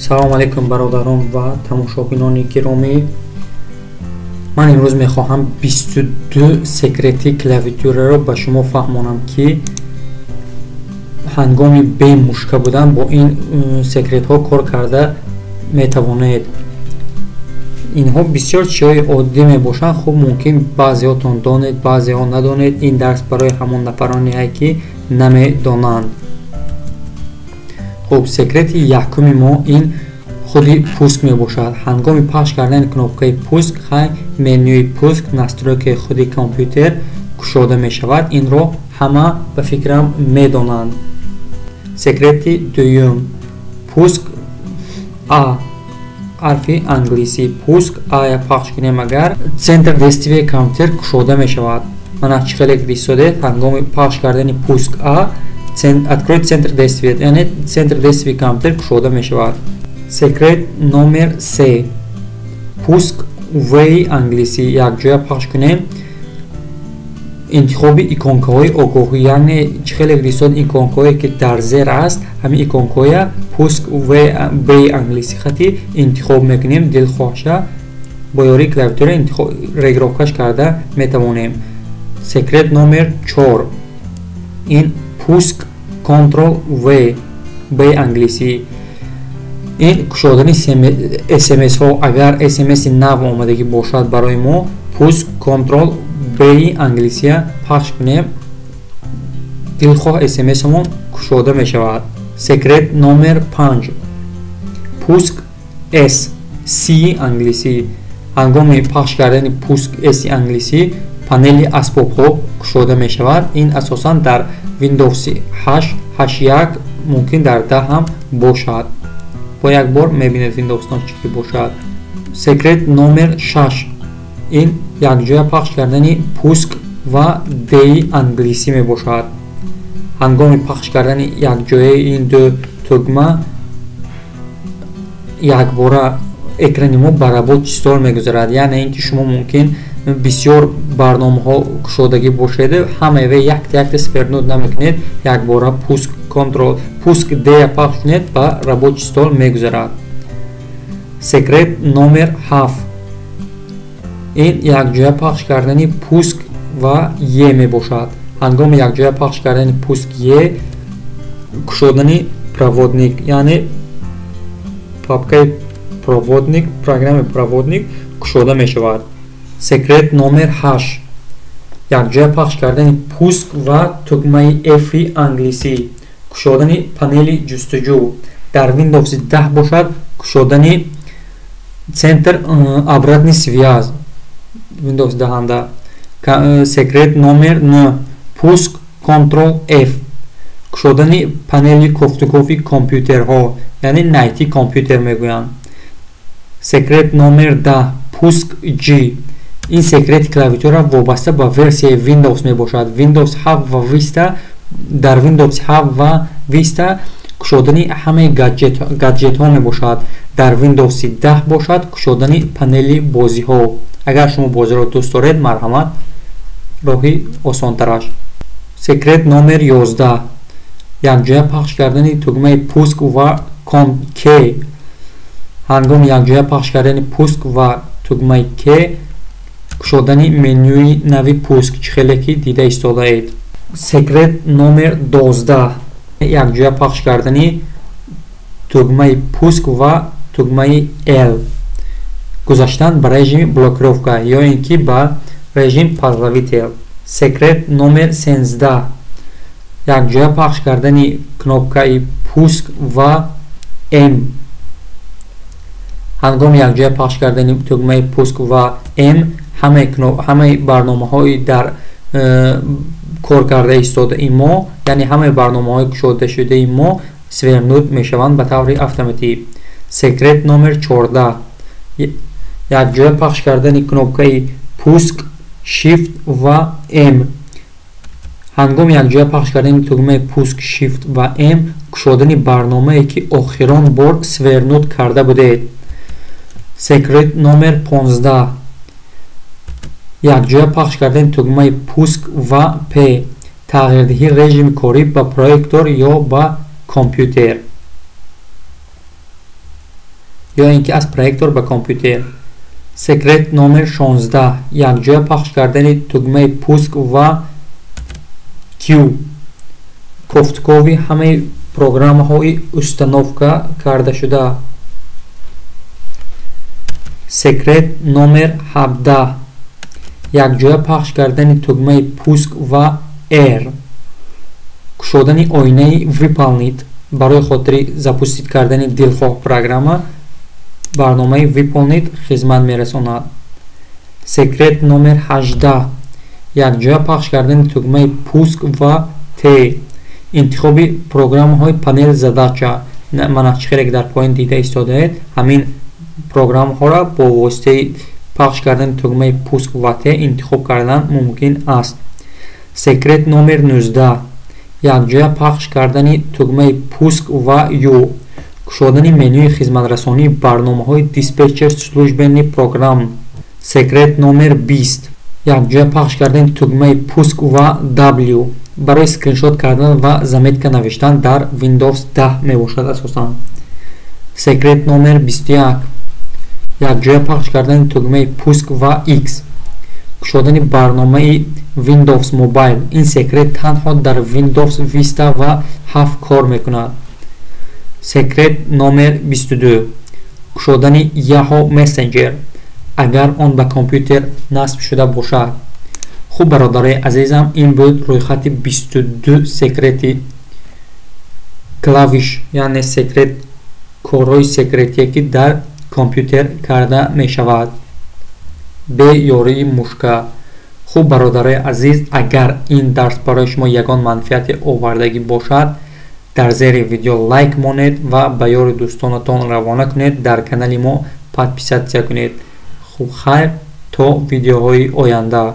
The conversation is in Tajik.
Салом алейкум, бародарон ва тамошобинони гиромӣ. Ман имрӯз мехоҳам 22 секрети клавиатураро ба шумо фаҳмонам, ки ҳангоми бемушка будан бо ин секретҳо кор карда метавонед. Инҳо бисёр чизҳои оддӣ мебошанд. Хуб, мумкин баъзеҳотон донед, баъзеҳо надонед. Ин дарс барои ҳамон нафароне, ки намедонанд. Хуб, секрети якуми мо ин худи пуск мебошад. Ҳангоми пахш кардани кнопкаи пуск, хай, менюи пуск, настройкаи худи компютер кушода мешавад. Инро ҳама, ба фикрам, медонанд. Секрети дуюм: пуск а, ҳарфи англисӣ, пуск а пахш кунем агар, центр действия компютер кушода мешавад. Мана, чӣ хеле дидед, ҳангоми пахш кардани пуск а, открой центр действия, яъне центр действия компютер кушода мешавад. Секрет номер се: пуск в англисӣ якҷоя пахш кунем, интихоби иконкаҳои огоҳӣ, яъне чӣ хеле дидед, иконкаҳое, ки дар зер аст, ҳамин иконкаҳоя пуск в б англисӣ хати интихоб мекунем. Дилхоҳша бо ёрии клавиатура регировкаш карда метавонем. Секрет номер чор: ин пуск контрол в, б англисӣ, ин кушодани смсҳо. Агар смси нав омадагӣ бошад барои мо, пуск контрол б англисия пахш кунем, дилхоҳ смсамон кушода мешавад. Секрет номер панҷ: пуск с, с англисӣ. Ҳангоми пахш кардани пуск с англисӣ, панели асбобҳо кушода мешавад. Ин асосан дар Windows 8, 8.1, мумкин дар 10 ҳам бошад. Бо як бор мебинед, Windows чӣ ки бошад. Секрет номер 6: ин якҷоя пахш кардани пуск ва d англисӣ мебошад. Ҳангоми пахш кардани якҷояи ин ду тугма, якбора экрани мо ба рабочий стол мегузарад, яъне ин ки шумо мумкин бисёр барномаҳо кушодагӣ бошед, ҳамаи якта якта свернуть намекунед, якбора пуск контрол пуск д пахш кунед, ба рабочий стол мегузарад. Секрет номер ҳафт: ин якҷоя пахш кардани пуск ва е мебошад. Ҳангоми якҷоя пахш кардани пуск е, кушодани проводник, яъне папкаи проводник, программаи проводник кушода мешавад. Секрет номер ҳашт: якҷоя пахш кардани пуск ва тугмаи F англисӣ, кушодани панели ҷустуҷӯ. Дар Windows 10 бошад, кушодани центр обратной связь Windows 10. Секрет номер 9: пуск контрол F, кушодани панели кофтукови компютерҳо, яъне найти компютер мегӯянд. Секрет номер 10: пуск G. Ин секрети клавиатура вобаста ба версияи Windows мебошад, Windows 7 ва Vista. Дар Windows 7 ва Vista кушодани ҳамаи гаджетҳо мебошад. Дар Windows 10 бошад, кушодани панели бозиҳо. Агар шумо бозиро дӯст доред, марҳамат, роҳи осонтараш. Секрет номер 11: якҷоя пахш кардани тугмаи пуск ва к. Ҳангоми якҷоя пахш кардани пуск ва тугмаи к, кушодани менюи нави пуск, чӣ хеле ки дида истодаед. Секрет номер 12: якҷоя пахш кардани тугмаи пуск ва тугмаи л, гузаштан ба режими блокировка ё ин ки ба режим пользователь. Секрет номер 13: якҷоя пахш кардани кнопкаи пуск ва м. Ҳангоми якҷоя пахш кардани тугмаи пуск ва м, ҳамаи барномаҳои дар кор карда истодаи мо, яъне ҳамаи барномаҳои кушодашудаи мо свернуть мешаванд ба таври автоматӣ. Секрет номер 14: якҷоя пахш кардани кнопкаи пуск, shift ва м. Ҳангоми якҷоя пахш кардани тугмаи пуск, shift ва м, кушодани барномае, ки охирон бор свернуть карда будед. Секрет номер 15: якҷоя пахш кардани тугмаи пуск ва п, тағйирдиҳии режими корӣ ба проектор ё ба компютер. Ё ин ки аз проектор ба компютер. Секрет номер 16: якҷоя пахш кардани тугмаи «Пуск» ва Q, кофтукови ҳамаи программаҳои установка кардашуда. Секрет номер 17: якҷоя пахш кардани тугмаи «Пуск» ва R, кушодани оинаи «Выполнить». Барои хотири запустить кардани дилхоҳ программа барномаи «Выполнить» хизмат мерасонад. Секрет номер 18: якҷоя пахш кардани тугмаи «Пуск» ва Т, интихоби программаҳои панел задача. Мана, чӣ хеле ки дар поён дида истодаед, ҳамин программаҳоро бо воситаи пахш кардани тугмаи «Пуск» ва Т интихоб кардан мумкин аст. Секрет номер 19: якҷоя пахш кардани тугмаи «Пуск» ва Ю, кушодани менюи хизматрасонии барномаҳои, диспетчер служебных программ. Секрет номер 20: якҷоя пахш кардани тугмаи «Пуск» ва W, барои скриншот кардан ва заметка навиштан дар Windows 10 мебошад асосан. Секрет номер 21: якҷоя пахш кардани тугмаи «Пуск» ва X, кушодани барномаи Windows Mobile. Ин секрет танҳо дар Windows Vista ва 7 кор мекунад. Секрет номер 22: кушодани Yahoo Messenger, агар он ба компютер насб шуда бошад. Хуб, бародарои азизам, ин буд рӯйхати 22 секрети клавиш, яъне секрет, корҳои секретие, ки дар компютер карда мешавад бе ёрии мушка. Хуб, бародарои азиз, агар ин дарс барои шумо ягон манфиате овардагӣ бошад, дар зери видео лайк монед ва ба ёри дӯстонатон равона кунед, дар канали мо подписаться кунед. Хуб, хайр, то видеоҳои оянда.